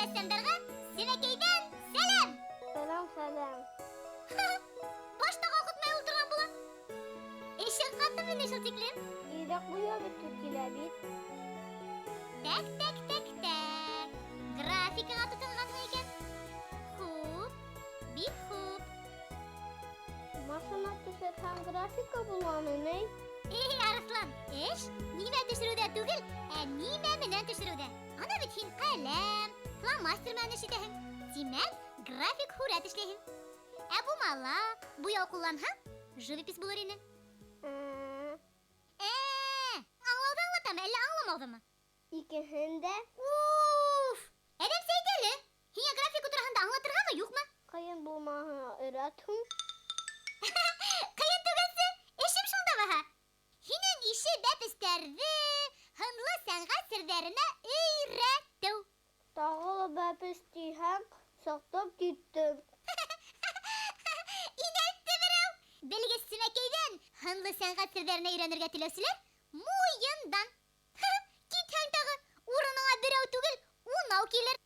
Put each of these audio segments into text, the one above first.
рәссамдарға Сәмәкәйҙән сәләм! Сәләм, сәләм. Башта ҡалҡытмай ултырған була. Эшең ҡатымы ни шул тиклем? Тиҙерәк буяп бөткө килә бит. Тәк, тәк, тәк, тәк. Графикаға тотонғанһың икән. Хуп, бик хуп. Машина төшөрһәң графика буламы ни? Эй, Арыҫлан, эш нимә төшөрөүҙә түгел, ә нимә менән төшөрөүҙә. Ана бит һин ҡәләм, фломастер менән эш итәһең. Тимәк, график һүрәт эшләйһең. Ә бумала, буяу ҡулланһаң, живопись булыр ине. Ә, Ә, аңлауҙы аңлатамы, әллә аңламауҙымы? Икеһен дә. Уф! Әҙәмсә әйт әле. Һиңә графика тураһында аңлатырғамы, юҡмы? Ҡыйын булмаһа, өйрәт һуң. Ҡыйын түгелсе, эшем шунда баһа. Һинең ише бәпестәрҙе һынлы сәнғәт серҙәренә өйрәтеү. Тағы ла бәпес тиһәң, сыҡтым киттем. Инәлтте берәү. Белгес Сәмәкәйҙән һынлы сәнғәт серҙәренә өйрәнергә теләүселәр муйындан. Китһәң тағы, урыныңа берәү түгел, унау килер.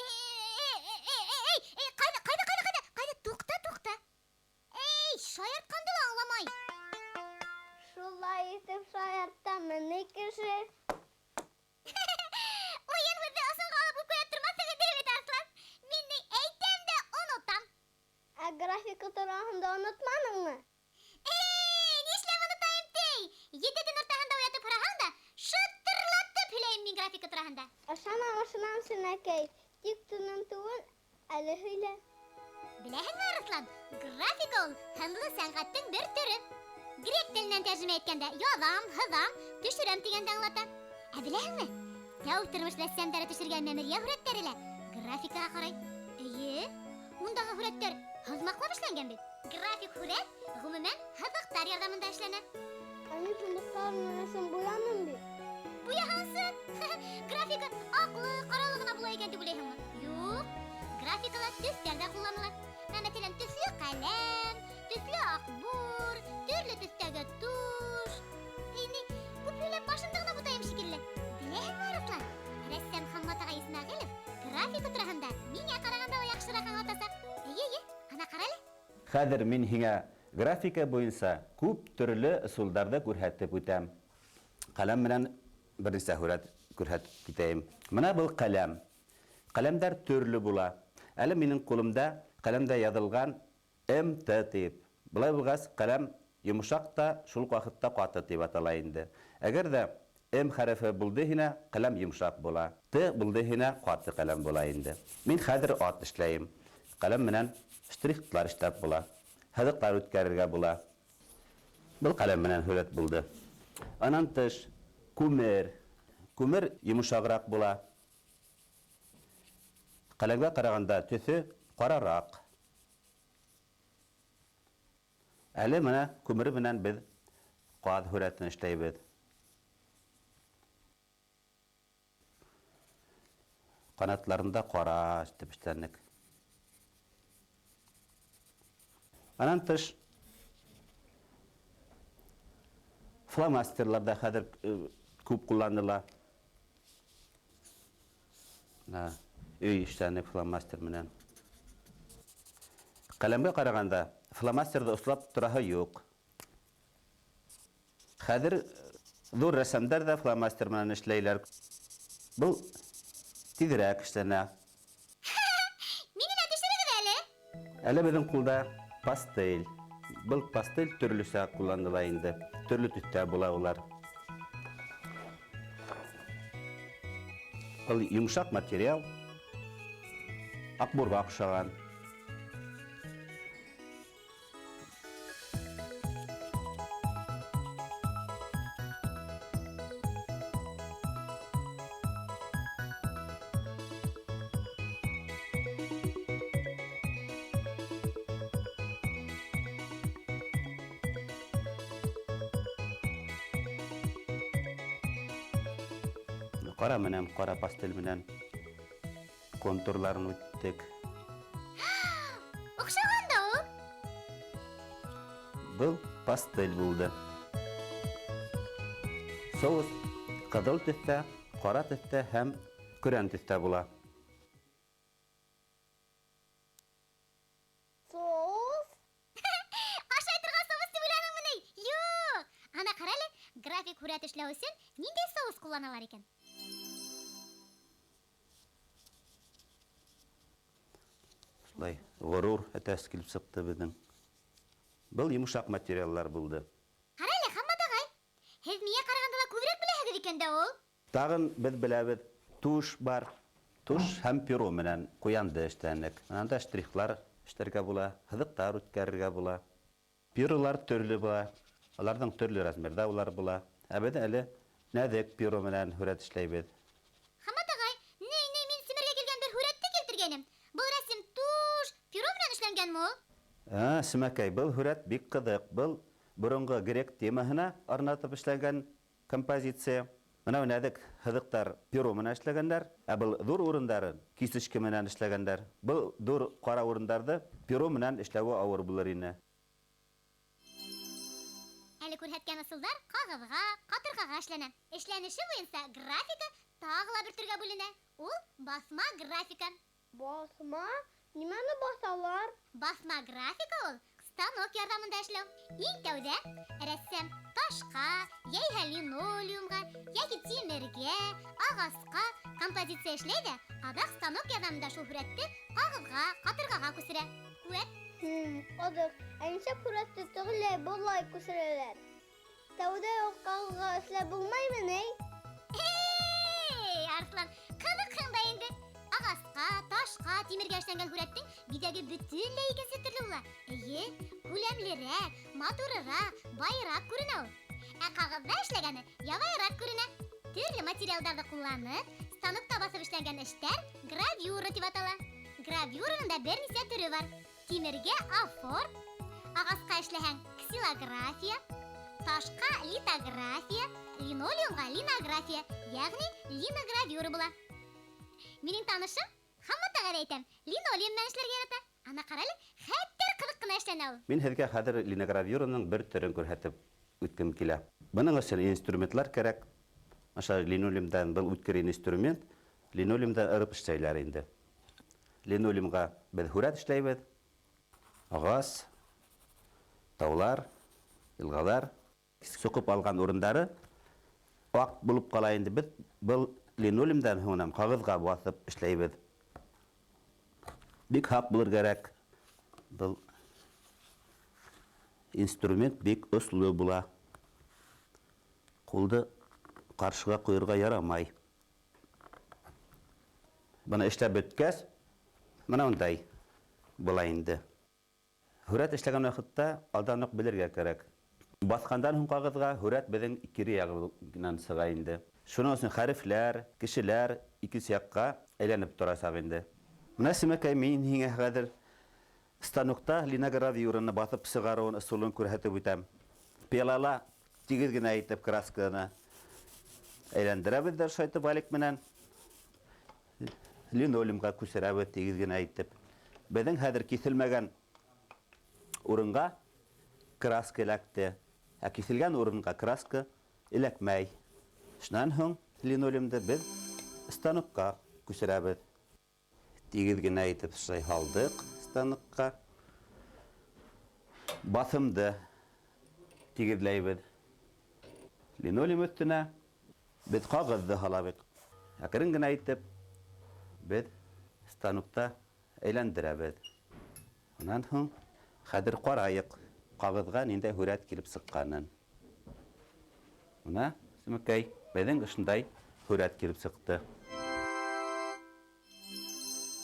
Эй, эй, ҡайҙа, ҡайҙа, ҡайҙа, ҡайҙа, ҡайҙа, туҡта, туҡта. Эй, шаяртҡанды ла аңламай. Шулай итеп шаяртамы ни кеше? Уйын һүҙҙе осонға алып үпкәләп тормаҫһың инде бит, Арыҫлан. Мин ни әйтәм дә онотам. Ә графика тураһында онотманыңмы? Эй, нишләп онотайым ти? 7 төн уртаһында уятып һораһаң да, шытырлатып һөйләйем мин графика тураһында. Ышанам, ышанам, Сәмәкәй. Тик төнөм түгел, әле һөйлә. Беләһеңме, Арыҫлан, графика ул һынлы сәнғәттең бер төрө. Грек теленән тәржемә иткәндә яҙам, һыҙам, төшөрәм тигәнде аңлата. Ә беләһеңме? Тәү тормош рәссамдары төшөргән мәмерйә һүрәттәре лә графикаға ҡарай. Эйе, ундағы һүрәттәр һыҙмаҡлап эшләнгән бит. График һүрәт ғөмүмән һыҙыҡтар ярҙамында эшләнә. Ә мин һыҙыҡтар менән буяным бит. Буяһаңсы? Графика аҡлы, ҡаралы ғына була икән тип уйлайһыңмы? Юҡ. Графикала төҫтәр ҙә ҡулланыла. Мәҫәлән, төҫлө ҡәләм, төҫлө аҡбур, төрлө төҫтәге туш. Эй, ни, күп һөйләп башымды ғына бутайым шикелле. Беләһеңме, Арыҫлан? Рәссам Хаммат ағай Исмәғилов графика тураһында миңә ҡарағанда ла яҡшыраҡ аңлатасаҡ. Эйе, эйе, ана ҡара әле. Хәҙер мин һиңә графика буйынса күп төрлө ысулдарҙы күрһәтеп үтәм. Ҡәләм менән бер нисә һүрәт күрһәтеп китәйем. Мына был ҡәләм. Ҡәләмдәр төрлө була. Әле минең ҡулымда ҡәләмдә яҙылған МТ тип. Былай булғас, ҡәләм йомшаҡ та, шул уҡ ваҡытта ҡаты тип атала инде. Әгәр ҙә М хәрефе булды һинә, ҡәләм йомшаҡ була. Т булды һинә, ҡаты ҡәләм була инде. Мин хәҙер ат эшләйем. Ҡәләм менән штрихлар эшләп була. Һыҙыҡтар үткәрергә була. Был ҡәләм менән һүрәт булды. Анан тыш күмер. Күмер йомшағыраҡ була. Ҡәләмгә ҡарағанда төҫө ҡарараҡ. Әле мына күмер менән беҙ ҡаҙ һүрәтен эшләйбеҙ. Ҡанатларында ҡара итеп эшләнек. Анан тыш фломастерлар да хәҙер күп ҡулланыла. Мына өй эшләне фломастер менән. Ҡәләмгә ҡарағанда фломастерҙы ослап тораһы юҡ. Хәҙер ҙур рәссамдар ҙа фломастер менән эшләйләр. Был тиҙерәк эшләнә. Мине лә төшөрөгөҙ әле. Әле беҙҙең ҡулда пастель. Был пастель төрлөсә ҡулланыла инде. Төрлө төҫтә була улар. Был йомшаҡ материал, аҡбурға оҡшаған. Ҡара менән, ҡара пастель менән контурларын үттек. Оҡшаған да ул. Был пастель булды. Соус ҡыҙыл төҫтә, ҡара төҫтә һәм көрән төҫтә була. һүрәт эшләү өсөн ниндәй соус ҡулланалар икән? Шулай горур әтәс килеп сыҡты беҙҙең. Был йомшаҡ материаллар булды. Ҡара әле, Хаммат ағай, һеҙ миңә ҡарағанда ла күберәк беләһегеҙ икән дә ул. Тағын беҙ беләбеҙ, тушь бар. Тушь һәм перо менән ҡуянды эшләнек. Анда штрихлар эшләргә була, һыҙыҡтар үткәрергә була. Перолар төрлө була. Уларҙың төрлө размерҙа улар була. Ә беҙ әле нәҙек перо менән һүрәт эшләйбеҙ. Хаммат ағай, ней, ней, мин Семергә килгән бер һүрәтте килтергәнем. Был рәсем тушь, перо менән эшләнгәнме ул? Семәкәй, был һүрәт бик ҡыҙыҡ. Был боронғо грек темаһына арнатып эшләнгән композиция. Бына нәҙек һыҙыҡтар перо менән эшләгәндәр, ә был ҙур урындарын кисточка менән эшләгәндәр. Был ҙур ҡара урындарҙы перо менән эшләүе ауыр булыр ине. Әле күрһәткән ысулдар ҡағыҙға, ҡатырғаға эшләнә. Эшләнеше буйынса графика тағы ла бер төргә бүленә. Ул баҫма графика. Баҫма? Нимәне баҫалар? Баҫма графика ул станок ярҙамында эшләү. Иң тәүҙә рәссам ташҡа, йәиһә линолеумға, йәки тимергә, ағасҡа композиция эшләй ҙә, аҙаҡ станок ярҙамында шул һүрәтте ҡағыҙға, ҡатырғаға күсерә. Күәт? Аҙыҡ. Ә нисек һүрәтте тегеләй былай күсерәләр? Тәүҙә үк ҡағыҙға эшләп булмаймы ни? Эй, Арыҫлан, ҡыҙыҡһың да инде. Ағасҡа, ташҡа, тимергә эшләнгән һүрәттең биҙәге бөтөнләй икенсе төрлө була. Эйе, күләмлерәк, матурыраҡ, байыраҡ күренә ул. Ә ҡағыҙҙа эшләгәне ябайыраҡ күренә. Төрлө материалдарҙы ҡулланып, станокта баҫып эшләнгән эштәр гравюра тип атала. Гравюраның да бер нисә төрө бар. Тимергә офорт, ағасҡа эшләһәң ксилография, ташҡа литография, линолеумға линография, йәғни линогравюра була. Минең танышым Хаммат ағай әйтәм, линолеум менән эшләргә ярата. Ана ҡара әле, хәтәр ҡыҙыҡ ҡына эшләнә ул. Мин һеҙгә хәҙер линогравюраның бер төрөн күрһәтеп үткем килә. Бының өсөн инструментлар кәрәк. Аша линолеумдан был үткер инструмент, линолеумдан ырып эшләйләр инде. Линолеумға беҙ һүрәт эшләйбеҙ. Ағас, таулар, йылғалар, соҡоп алған урындары аҡ булып ҡала инде. Беҙ был линолеумдан һуңынан ҡағыҙға баҫып эшләйбеҙ. Бик һаҡ булыр кәрәк. Был инструмент бик осло була. Ҡулды ҡаршыға ҡуйырға ярамай. Быны эшләп бөткәс, мына ундай була инде. Һүрәт эшләгән ваҡытта алдан уҡ белергә кәрәк. Баҫҡандан һуң ҡағыҙға һүрәт беҙҙең кире яғынан сыға инде. Шуның өсөн хәрефләр, кешеләр икенсе яҡҡа әйләнеп торасаҡ инде. Мына Семәкәй, мин һиңә хәҙер станокта линогравюраны баҫып сығарыуын ысулын күрһәтеп үтәм. Пыялала тигеҙ генә итеп красканы әйләндерәбеҙ ҙә шулай итеп валик менән линолеумға күсерәбеҙ тигеҙ генә итеп. Беҙҙең хәҙер киҫелмәгән урынға краска эләкте, ә киҫелгән урынға краска эләкмәй. Шунан һуң линолеумды беҙ станокка күсерәбеҙ. Тигеҙ генә итеп шулай һалдыҡ станокка. Баҫымды тигеҙләйбеҙ. Линолеум өҫтөнә беҙ ҡағыҙҙы һалабыҙ. Әкрен генә итеп беҙ станокта әйләндерәбеҙ. Унан һуң хәҙер ҡарайыҡ ҡағыҙға ниндәй һүрәт килеп сыҡҡанын. Бына, Семәкәй, беҙҙең ошондай һүрәт килеп сыҡты.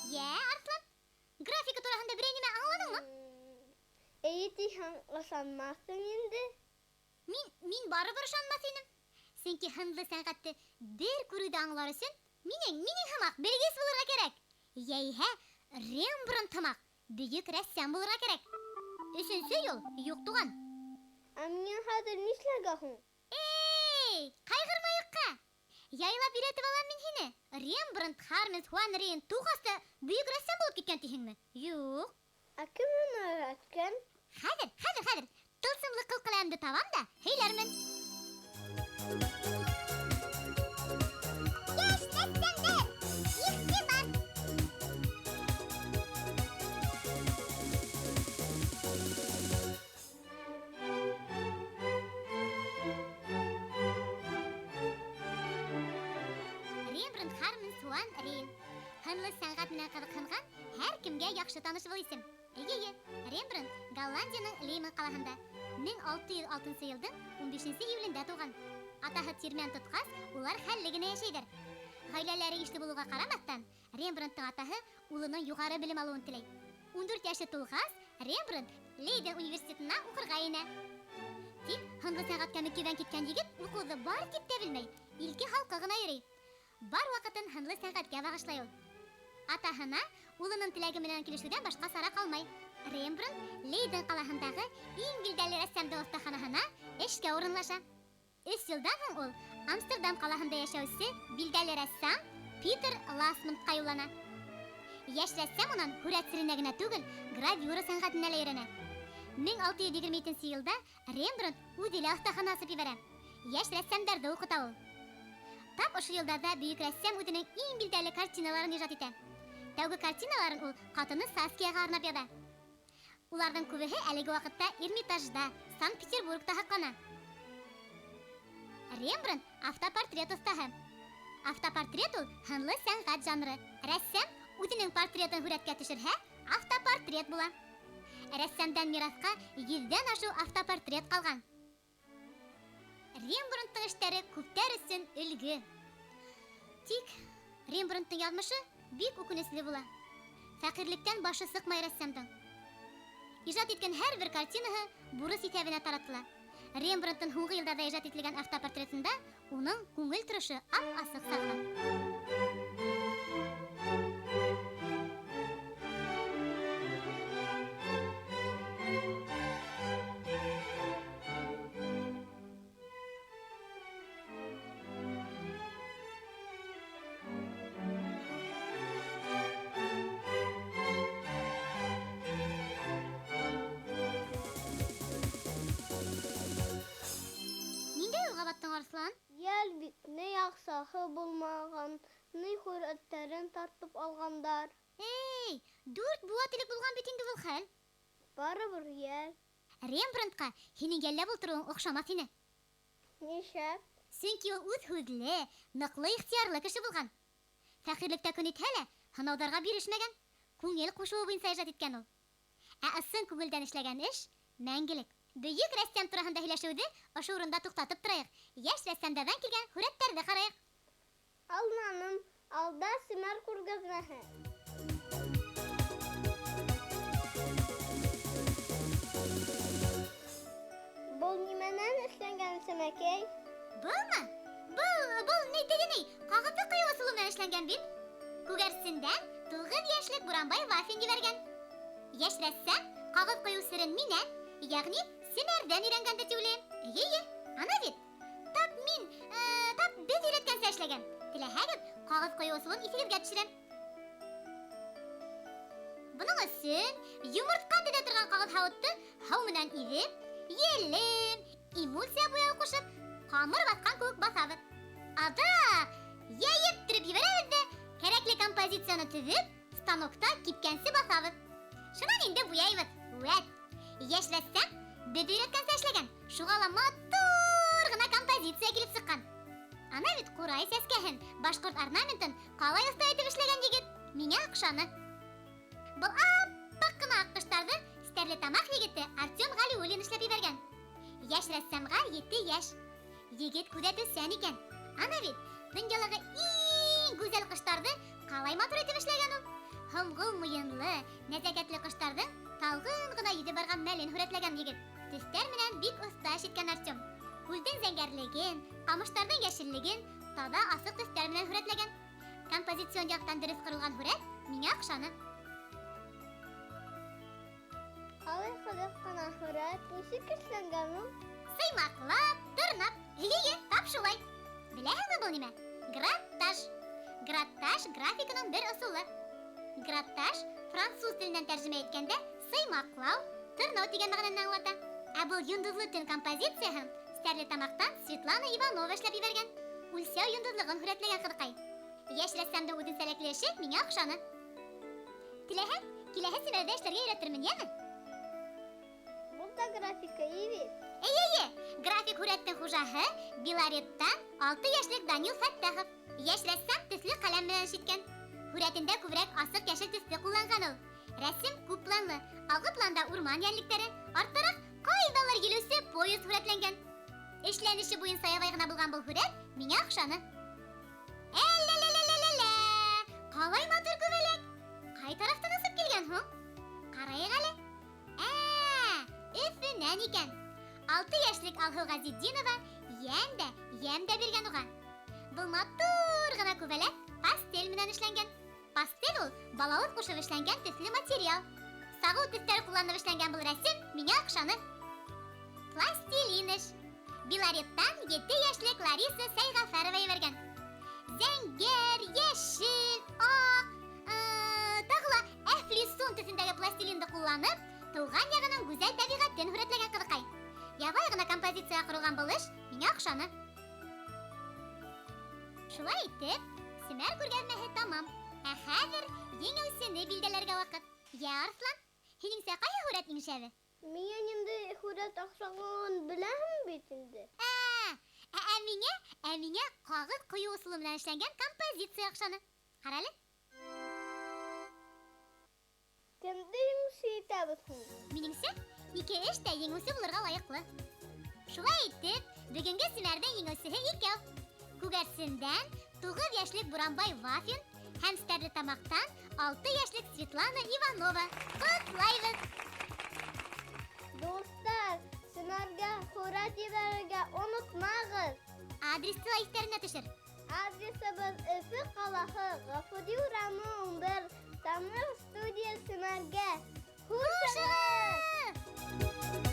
Йә, Арыҫлан, графика тураһында берәй нимә аңланыңмы? Эйе тиһәң, ышанмаҫһың инде. Мин барыбер ышанмаҫ инем. Сөнки һынлы сәнғәтте бер күреүҙә аңлар өсөн минең һымаҡ белгес булырға кәрәк. Йәиһә Рембрандт һымаҡ бөйөк рәссам булырға кәрәк. Өсөнсө юл юҡ туған. Ә миңә хәҙер нишләргә һуң? Эй, ҡайғырма юҡҡа. Яйлап өйрәтеп алам мин һине. Рембрандт, Харменс, Хуан Рейн туғас та бөйөк рәссам булып киткән тиһеңме? Юҡ. Ә кем уны өйрәткән? Хәҙер, хәҙер, хәҙер. Тылсымлы ҡыл ҡәләмде табам да һөйләрмен. Йәш рәссамдар, иғтибар! Ван Рейн. Һынлы сәнғәт менән ҡыҙыҡһынған һәр кемгә яҡшы таныш был исем. Эйе, Рембрандт Голландияның Леймен ҡалаһында 1606 йылдың 15 июлендә тыуған. Атаһы тирмән тотҡас, улар хәлле генә йәшәйҙәр. Ғаиләләре ишле булыуға ҡарамаҫтан, Рембрандттың атаһы улының юғары белем алыуын теләй. 14 йәше тулғас, Рембрандт Лейден университетына уҡырға инә. Тик һынлы сәнғәткә мөкиббән киткән егет уҡыуҙы бар тип тә белмәй, илке халҡы ғына йөрөй. Бар ваҡытын һынлы сәнғәткә бағышлай ул. Атаһына улының теләге менән килешеүҙән башҡа сара ҡалмай. Рембрандт Лейден ҡалаһындағы иң билдәле рәссамдың оҫтаханаһына эшкә урынлаша. Өс йылдан һуң ул Амстердам ҡалаһында йәшәүсе билдәле рәссам Питер Ласмантҡа юллана. Йәш рәссам унан һүрәт серенә генә түгел, гравюра сәнғәтенә лә өйрәнә. 1622 йылда Рембрандт үҙе лә оҫтахана асып ебәрә. Йәш рәссамдарҙы уҡыта ул. Тап ошо йылдарҙа бөйөк рәссам үҙенең иң билдәле картиналарын ижад итә. Тәүге картиналарын ул ҡатыны Саскияға арнап яҙа. Уларҙың күбеһе әлеге ваҡытта Эрмитажда, Санкт-Петербургта һаҡлана. Рембрандт автопортрет оҫтаһы. Автопортрет ул һынлы сәнғәт жанры. Рәссам үҙенең портретын һүрәткә төшөрһә, автопортрет була. Рәссамдан мираҫҡа 100-дән ашыу автопортрет ҡалған. Рембрандттың эштәре күптәр өсөн өлгө. Тик Рембрандттың яҙмышы бик үкенесле була. Фәҡирлектән башы сыҡмай рәссамдың. Ижад иткән һәр бер картинаһы бурыс иҫәбенә таратыла. Рембрандттың һуңғы йылдарҙа ижад ителгән автопортретында уның күңел торошо ап-асыҡ сағыла. Арыҫлан? Йәл бит, ни аҡсаһы булмаған, ни һүрәттәрен тартып алғандар. Эй, 4 быуат элек булған бит инде был хәл. Барыбер йәл. Рембрандтҡа һинең йәлләп ултырыуың оҡшамаҫ ине. Нишләп? Сөнки ул үҙ һүҙле, ныҡлы ихтыярлы кеше булған. Фәҡирлектә көн итһә лә, һынауҙарға бирешмәгән, күңел ҡушыуы буйынса ижад иткән ул. Ә ысын күңелдән эшләгән эш мәңгелек. Бөйөк рәссам тураһында һөйләшеүҙе ошо урында туҡтатып торайыҡ. Йәш рәссамдарҙан килгән һүрәттәрҙе ҡарайыҡ. Алманым, алда семәр күргәҙмәһе. Был нимәнән эшләнгән сәмәкәй? Былмы? Был ни теге ни? Ҡағыҙҙы ҡыйыу ысулы менән эшләнгән бит. Күгәрсендән 9 йәшлек Буранбай Вафин ебәргән. Йәш рәссам ҡағыҙ ҡыйыу серен минән, ягъни семәрҙән өйрәнгәндер тип уйлайым. Эйе, ана бит. Тап мин, тап беҙ өйрәткәнсә эшләгән. Теләһәгеҙ, ҡағыҙ ҡыйыу ысулын иҫегеҙгә төшөрәм. Бының өсөн йомортҡа теҙә торған ҡағыҙ һауытты һыу менән иҙеп, елем, эмульсия буяуы ҡушып, ҡамыр баҫҡан кеүек баҫабыҙ. Аҙаҡ йәйеп төрөп ебәрәбеҙ ҙә, кәрәкле композицияны төҙөп, станокта кипкәнсе баҫабыҙ. Шунан инде буяйбыҙ. Үәт! Йәш рәссам беҙ өйрәткәнсә эшләгән. Шуға ла матур ғына композиция килеп сыҡҡан. Ана бит ҡурай сәскәһен, башҡорт орнаментын ҡалай оҫта итеп эшләгән егет. Миңә оҡшаны. Был аппаҡ ҡына аҡҡоштарҙы Стәрлетамаҡ егете Артем Ғәлиуллин эшләп ебәргән. Йәш рәссамға 7 йәш. Егет күҙәтеүсән икән. Ана бит донъялағы иң гүзәл ҡоштарҙы ҡалай матур итеп эшләгән ул. Һомғол муйынлы, нәзәкәтле ҡоштарҙың талғын ғына йөҙөп барған мәлен һүрәтләгән егет. Төҫтәр менән бик оҫта эш иткән Артем. Күлдең зәңгәрлеген, ҡамыштарҙың йәшеллеген таҙа асыҡ төҫтәр менән һүрәтләгән. Композицион яҡтан дөрөҫ ҡоролған һүрәт миңә оҡшаны. Ҡалай ҡыҙыҡ ҡына һүрәт, нисек эшләнгән ул? Сыймаҡлап, тырнап, эйе, тап шулай. Беләһеңме был нимә? Граттаж. Граттаж графиканың бер ысулы. Граттаж француз теленән тәржемә иткәндә сыймаҡлау, тырнау тигән мәғәнәне аңлата. Ә был йондоҙло төн композицияһын Стәрлетамаҡтан Светлана Иванова эшләп ебәргән. Үлсәү йондоҙлоғон һүрәтләгән ҡыҙыҡай. Йәш рәссамдың үҙенсәлекле эше миңә оҡшаны. Теләһәң, киләһе семәрҙә эшләргә өйрәтермен, йәме? Был да графика, и бит? Эйе, эйе, график һүрәттең хужаһы Белореттан 6 йәшлек Данил Фәттәхов. Яшь рәссам төсле ҡәләм менән эш иткән. Һүрәтендә күберәк асыҡ йәшел төҫтө ҡулланған ул. Рәсем күп планлы. Алғы планда урман йәнлектәре, арттараҡ ҡайҙалыр килеүсе поезд һүрәтләнгән. Эшләнеше буйынса ябай ғына булған был һүрәт миңә оҡшаны. Әллә-лә-лә-лә-лә! Ҡалай матур күбәләк! Ҡай тарафтан осоп килгән һуң? Ҡарайыҡ әле. Ә, Өфөнән икән. 6 йәшлек Алһыу Ғәзетдинова йән дә, йәм дә биргән уға. Был матур ғына күбәләк пастель менән эшләнгән. Пастель ул балауыҙ ҡушып эшләнгән төҫлө материал. Сағыу төҫтәр ҡулланып эшләнгән был рәсем миңә оҡшаны. Пластилин эш. Белореттан 7 йәшлек Лариса Сәйғәфәрова ебәргән. Зәңгәр, йәшел, аҡ, тағы ла әфлисун төҫөндәге пластилинды ҡулланып, тыуған яғының гүзәл тәбиғәтен һүрәтләгән ҡыҙыҡай. Ябай ғына композицияға ҡоролған был эш миңә оҡшаны. Шулай итеп, Семәр күргәҙмәһе тамам. Ә хәҙер еңеүсене билдәләргә ваҡыт. Йә, Арыҫлан, һинеңсә ҡайһы һүрәт иң шәбе? Миңә ниндәй һүрәт оҡшағанын беләһең бит инде. Ә миңә ҡағыҙ ҡойоу ысулы менән эшләнгән композиция оҡшаны. Ҡара әле. Кемде еңеүсе итәбеҙ һуң? Минеңсә, ике эш тә еңеүсе булырға лайыҡлы. Шулай итеп, бөгөнгө Семәрҙең еңеүсеһе икәү. Күгәрсендән 9 йәшлек Буранбай Вафин һәм Стәрлетамаҡтан 6 йәшлек Светлана Иванова. Ҡотлайбыҙ! Дуҫтар, Семәргә һүрәт ебәрергә онотмағыҙ. Адресты ла иҫтәренә төшөр. Адресыбыҙ Өфө ҡалаһы, Ғафури урамы 11, Тамыр студия Семәргә. Хушығыҙ! Хушығыҙ!